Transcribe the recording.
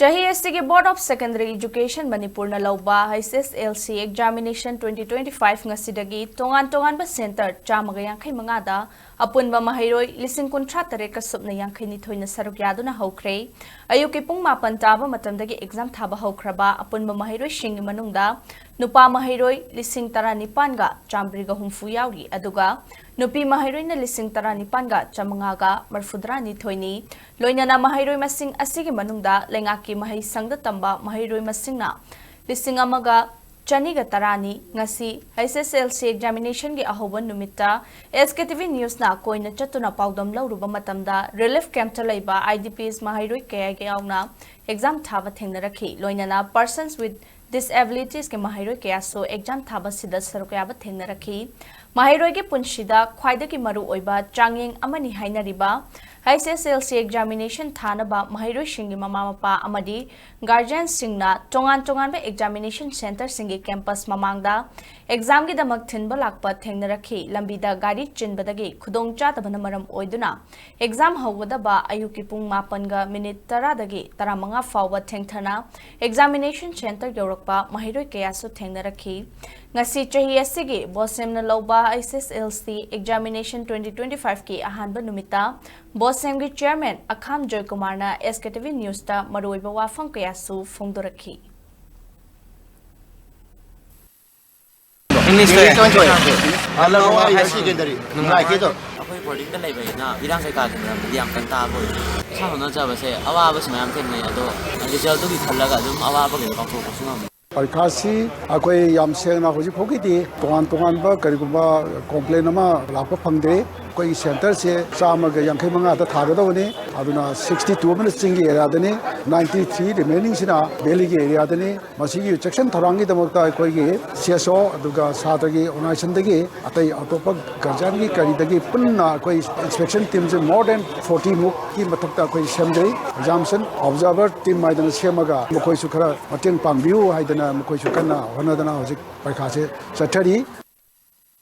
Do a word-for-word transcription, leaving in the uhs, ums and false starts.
ꯆꯍꯤ ꯑꯁꯤꯒꯤ Board of Secondary Education ꯃꯅꯤꯄꯨꯔꯅ ꯂꯧꯕ H S L C examination twenty twenty five ꯉꯁꯤꯗꯒꯤ ꯇꯣꯉꯥꯟ ꯇꯣꯉꯥꯟꯕ center ꯆꯥꯝꯃꯒ ꯌꯥꯡꯈꯩ ꯃꯉꯥꯗ ꯑꯄꯨꯟꯕ ꯃꯍꯩꯔꯣꯏ ꯂꯤꯁꯤꯡ ꯀꯨꯟꯊ꯭ꯔꯥ ꯇꯔꯦꯠꯀ ꯁꯨꯞꯅ ꯌꯥꯡꯈꯩ ꯅꯤꯊꯣꯏꯅ ꯁꯔꯨꯛ ꯌꯥꯗꯨꯅ ꯍꯧꯈ꯭ꯔꯦ꯫ ꯑꯌꯨꯛꯀꯤ ꯄꯨꯡ ꯃꯥꯄꯟ ꯇꯥꯕ ꯃꯇꯝꯗꯒꯤ exam ꯊꯥꯕ ꯍꯧꯈ꯭ꯔꯕ ꯑꯄꯨꯟꯕ ꯃꯍꯩꯔꯣꯏꯁꯤꯡꯒꯤ ꯃꯅꯨꯡꯗ ꯅꯨꯄꯥ ꯃꯍꯩꯔꯣꯏ ꯂꯤꯁꯤꯡ ꯇꯔꯥꯅꯤꯄꯥꯟꯒ ꯆꯥꯝꯃꯔꯤꯒ ꯍꯨꯝꯐꯨ ꯌꯥꯎꯔꯤ, ꯑꯗꯨꯒ ꯅꯨꯄꯤ ꯃꯍꯩꯔꯣꯏꯅ ꯂꯤꯁꯤꯡ ꯇꯔꯥꯅꯤꯄꯥꯟꯒ ꯆꯥꯝꯃꯉꯥꯒ ꯃꯔꯤꯐꯨꯇꯔꯥꯅꯤꯊꯣꯏꯅꯤ꯫ ꯂꯣꯏꯅꯅ ꯃꯍꯩꯔꯣꯏ ꯃꯁꯤꯡ ꯑꯁꯤꯒꯤ ꯃꯅꯨꯡꯗ ꯂꯩꯉꯥꯛꯀꯤ ꯃꯍꯩꯁꯪꯗ ꯇꯝꯕ ꯃꯍꯩꯔꯣꯏ ꯃꯁꯤꯡꯅ ꯂꯤꯁꯤꯡ ꯑꯃꯒ ꯆꯅꯤꯒ ꯇꯔꯥꯅꯤ꯫ ꯉꯁꯤ H S L C examination ꯒꯤ ꯑꯍꯧꯕ ꯅꯨꯃꯤꯠꯇ S K T V News ꯅ ꯀꯣꯏꯅ ꯆꯠꯇꯨꯅ ꯄꯥꯎꯗꯝ ꯂꯧꯔꯨꯕ ꯃꯇꯝꯗ relief camp ꯇ ꯂꯩꯕ I D Ps ꯃꯍꯩꯔꯣꯏ ꯀꯌꯥ ꯌꯥꯎꯅ exam ꯊꯥꯕ ꯊꯦꯡꯅꯔꯛꯈꯤ꯫ ꯂꯣꯏꯅꯅ persons with disabilities ꯀꯤ ꯃꯍꯩꯔꯣꯏ ꯀꯌꯥꯁꯨ exam ꯊꯥꯕꯁꯤꯗ ꯁꯔꯨꯛ ꯌꯥꯕ ꯊꯦꯡꯅꯔꯛꯈꯤ꯫ ꯃꯍꯩꯔꯣꯏꯒꯤ ꯄꯨꯟꯁꯤꯗ ꯈ꯭ꯋꯥꯏꯗꯒꯤ ꯃꯔꯨꯑꯣꯏꯕ ꯆꯥꯡꯌꯦꯡ ꯑꯃꯅꯤ ꯍꯥꯏꯅꯔꯤꯕ H S L C examination ꯊꯥꯅꯕ ꯃꯍꯩꯔꯣꯏꯁꯤꯡꯒꯤ ꯃꯃꯥ ꯃꯄꯥ ꯑꯃꯗꯤ guardian ꯁꯤꯡꯅ ꯇꯣꯉꯥꯟ ꯇꯣꯉꯥꯟꯕ examination center ꯁꯤꯡꯒꯤ campus ꯃꯃꯥꯡꯗ exam ꯒꯤꯗꯃꯛ ꯊꯤꯟꯕ ꯂꯥꯛꯄ ꯊꯦꯡꯅꯔꯛꯈꯤ꯫ ꯂꯝꯕꯤꯗ ꯒꯥꯔꯤ ꯆꯤꯟꯕꯗꯒꯤ ꯈꯨꯗꯣꯡꯆꯥꯗꯕꯅ ꯃꯔꯝ ꯑꯣꯏꯗꯨꯅ exam ꯍꯧꯒꯗꯕ ꯑꯌꯨꯛꯀꯤ ꯄꯨꯡ ꯃꯥꯄꯟꯒ minute ꯇꯔꯥꯗꯒꯤ ꯇꯔꯥꯃꯉꯥ ꯐꯥꯎꯕ ꯊꯦꯡꯊꯅ examination center ꯌꯧꯔꯛꯄ ꯃꯍꯩꯔꯣꯏ ꯀꯌꯥꯁꯨ ꯊꯦꯡꯅꯔꯛꯈꯤ꯫ ꯉꯁꯤ ꯆꯍꯤ ꯑꯁꯤꯒꯤ BOSEM ꯅ ꯂꯧꯕ H S L C examination twenty twenty five ꯀꯤ ꯑꯍꯥꯟꯕ ꯅꯨꯃꯤꯠꯇ BOSEM ꯒꯤ chairman ꯑꯈꯥꯝ ꯖꯣꯏꯀꯨꯃꯥꯔꯅ S K T V News ꯇ ꯃꯔꯨꯑꯣꯏꯕ ꯋꯥꯐꯝ ꯀꯌꯥꯁꯨ ꯐꯣꯡꯗꯣꯔꯛꯈꯤ꯫ English ꯇ ꯏꯪꯂꯤꯁꯇ ꯑꯣꯏꯅ ꯊꯣꯛꯑꯦ꯫ ꯍꯜꯂꯣ, ꯍꯥꯏ ꯁꯦꯀꯦꯟꯗꯔꯤ ꯅꯨꯡꯉꯥꯏꯈꯤꯗꯣ꯫ ꯑꯩꯈꯣꯏ ꯕꯣꯔꯗꯤꯡꯗ ꯂꯩꯕꯅꯤꯅ ꯏꯔꯥꯡ ꯀꯩꯀꯥꯒꯤ ꯃꯔꯝꯗꯗꯤ ꯌꯥꯝ ꯀꯟꯅ ꯇꯥꯕ ꯑꯣꯏꯗꯦ꯫ ꯏꯁꯥ ꯍꯣꯠꯅꯖꯕꯁꯦ ꯑꯋꯥꯕꯁꯨ ꯃꯌꯥꯝ ꯊꯦꯡꯅꯩ, ꯑꯗꯣ ꯔꯤꯖꯜꯇꯨꯒꯤ ꯈꯜꯂꯒ ꯑꯗꯨꯝ ꯑꯋꯥꯕꯈꯩꯗꯣ ꯀꯥꯎꯊꯣꯛꯄꯁꯨ ꯉꯝꯃꯤ꯫ ꯄꯔꯤꯈꯥꯁꯤ ꯑꯩꯈꯣꯏ ꯌꯥꯝ ꯁꯦꯡꯅ ꯍꯧꯖꯤꯛ ꯐꯥꯎꯒꯤꯗꯤ ꯇꯣꯉꯥꯟ ꯇꯣꯉꯥꯟꯕ ꯀꯔꯤꯒꯨꯝꯕ ꯀꯣꯝꯄ꯭ꯂꯦꯟ ꯑꯃ ꯂꯥꯛꯄ ꯐꯪꯗ꯭ꯔꯤ꯫ ꯑꯩꯈꯣꯏꯒꯤ ꯁꯦꯟꯇꯔꯁꯦ ꯆꯥꯝꯃꯒ ꯌꯥꯡꯈꯩ ꯃꯉꯥꯗ ꯊꯥꯒꯗꯕꯅꯤ꯫ ꯑꯗꯨꯅ ꯁꯤꯛꯁꯇꯤ ꯇꯨ ꯑꯃꯅ ꯆꯤꯡꯒꯤ ꯑꯦꯔꯤꯌꯥꯗꯅꯤ, ꯅꯥꯏꯟꯇꯤ ꯊ꯭ꯔꯤ ꯔꯤꯃꯦꯅꯤꯡꯁꯤꯅ ꯚꯦꯂꯤꯒꯤ ꯑꯦꯔꯤꯌꯥꯗꯅꯤ꯫ ꯃꯁꯤꯒꯤ ꯆꯦꯛꯁꯤꯟ ꯊꯧꯔꯥꯡꯒꯤꯗꯃꯛꯇ ꯑꯩꯈꯣꯏꯒꯤ ꯁꯤ ꯑꯦꯁ ꯑꯣ ꯑꯗꯨꯒ ꯁꯥꯇ꯭ꯔꯒꯤ ꯑꯣꯔꯒꯅꯥꯏꯖꯦꯁꯟꯗꯒꯤ ꯑꯇꯩ ꯑꯇꯣꯞꯄ ꯒꯥꯔꯖꯤꯌꯥꯟꯒꯤ ꯀꯔꯤꯗꯒꯤ ꯄꯨꯟꯅ ꯑꯩꯈꯣꯏ ꯏꯟꯁꯄꯦꯛꯁꯟ ꯇꯤꯝꯁꯦ more than forty ꯃꯨꯛꯀꯤ ꯃꯊꯛꯇ ꯑꯩꯈꯣꯏ ꯁꯦꯝꯖꯩ꯫ ꯑꯦꯛꯖꯥꯝꯁꯟ ꯑꯣꯕꯖꯥꯔꯚꯔ ꯇꯤꯝ ꯍꯥꯏꯗꯅ ꯁꯦꯝꯃꯒ ꯃꯈꯣꯏꯁꯨ ꯈꯔ ꯃꯇꯦꯡ ꯄꯥꯡꯕꯤꯌꯨ ꯍꯥꯏꯗꯅ ꯃꯈꯣꯏꯁꯨ ꯀꯟꯅ ꯍꯣꯠꯅꯗꯅ ꯍꯧꯖꯤꯛ ꯄꯔꯤꯈꯥꯁꯦ ꯆꯠꯊꯔꯤ꯫